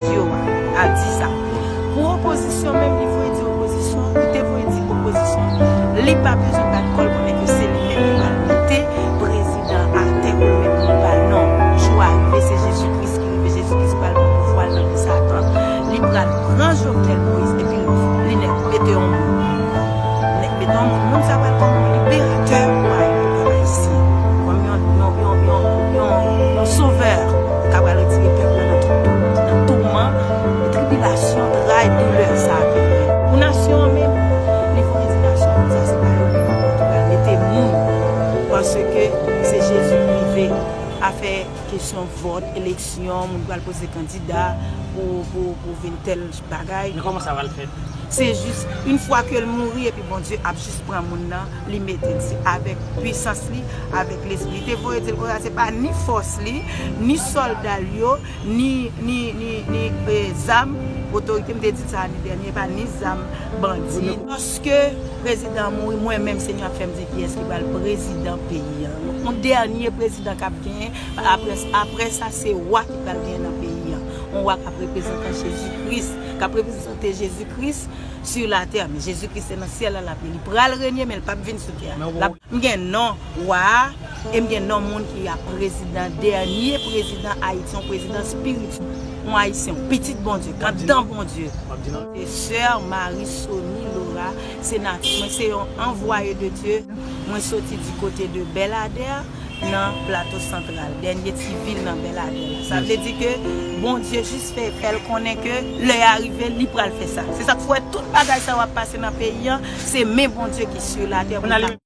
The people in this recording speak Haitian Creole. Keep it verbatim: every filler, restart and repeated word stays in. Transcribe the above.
yo a, al di sa. Pou opozisyon menm, li voye di opozisyon, li te voye di opozisyon, li pa bezwen bat kò l konnen ke se li menm ki pral mete prezidan atè pou l mete li pa non. Jou a rive, se Jezi Kris ki rive, Jezi Kris pral pran pouvwa l nan men Satan. Li pral pran Jovenel Moïse epi li nèk mete yon moun. Nèk mete yon moun, moun sa pral kòm yon liberatè pou Ayiti, kòm yon, yon, yon, yon, yon, yon sovè k ap retire pèp la nan tout, nan touman, tribilasyon, tray, doulè sa a. Pou nasyon an menm, li fè yon di nasyon an, sa se pa yo menm ki pral mete moun, paske se Jezi ki rive. Afè kesyon vòt, eleksyon, moun pral poze kandida pou, pou, pou vin tèl bagay. Men kòman sa pral fèt? Se jis, yon fwa ke l mouri, epi Bondye ap jis pran moun nan, li mete l. Se avèk pwisans li, avèk lespri. Li te voye di l konsa, se pa ni fòs li, ni sòlda l yo, ni, ni, ni, ni, eh, zam, otorite, m te di sa ane dènye, pa ni zam bandi. Lòske prezidan an mouri, mwen menm, Senyè ap fè m di kiyès ki pral prezidan peyi an. Yon dènye prezidan k ap genyen, apre, apre sa, se wa ki pral genyen nan peyi an. Yon wa k ap reprezante Jezi Kris, k ap reprezante Jezi Kris sur la terre. Men Jezi Kris se nan syèl la l ap ye. Li pral renye, men l p ap vin sou tè a. L ap, m gen non wa a, e m gen non moun ki ap prezidan, dènye prezidan Ayiti, yon prezidan espirityèl, yon Ayisyen, yon pitit Bondye, k anndan Bondye. Se sè Marie Sony Laura, senatris. Mwen se yon anvwaye de Dye. Mwen soti di kote de Bèladè, nan Plato Santral, dènye ti vil nan Bèladè la. Sa vle di ke Bondye jis fè, fè l konnen ke lè a rive, li pral fè sa. Se sa k fè tout bagay sa yo ap pase nan peyi an, se men Bondye ki sur la terre.